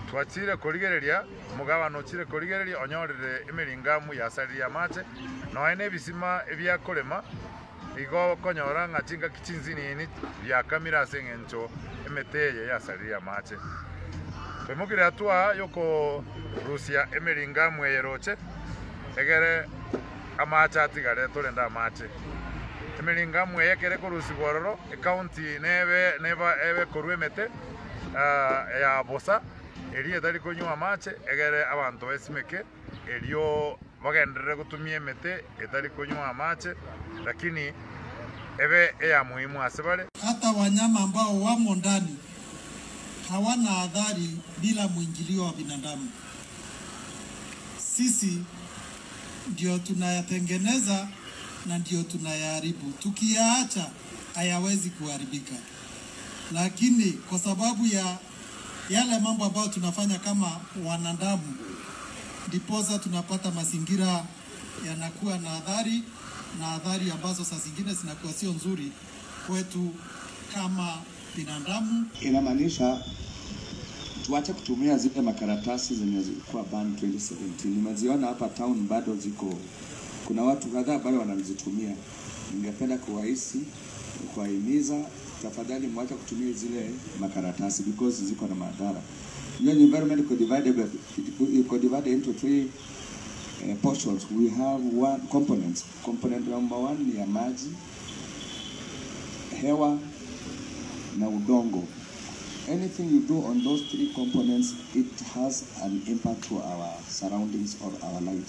Twachire korigereria, omogabana ochire korigereria onyorire emeringamu yasaririe amache, nonya na ebisima ebiakorema, igo okonyora ng'a chingaki chinsinini biakamire ase eng'encho emete eye yasaririe amache. Toimokire hatua yokorusia emeringamu eye roche, egere amache atigare torende amache. Emeringamu eye ekere ekorusigwa ororo, ecounty nebe neba ebe korwa emete ya bosa, eria etari konywa amache, egere abanto besimeke, erio bagenderere gotumia emete etari konywa amache, lakini ebe eya muhimu ase bare. Hata wanyama ambao wamo ndani hawana athari bila mwingilio wa binadamu. Sisi ndio tunayatengeneza na ndio tunayaharibu. Tukiyaacha hayawezi kuharibika, lakini kwa sababu ya yale mambo ambayo tunafanya kama wanadamu, ndiposa tunapata mazingira yanakuwa na athari na athari ambazo saa zingine zinakuwa sio nzuri kwetu kama binadamu. Inamaanisha tuache kutumia zile makaratasi zenye zilikuwa ban 2017. Nimeziona hapa town bado ziko, kuna watu kadhaa bado wanazitumia. Ningependa kuwahisi, kuwahimiza tafadhali mwache kutumia zile makaratasi because ziko na madhara. Hiyo environment iko divided, iko divided into three portions. We have one components. Component number one ni ya maji, hewa na udongo. Anything you do on those three components, it has an impact to our surroundings or our life.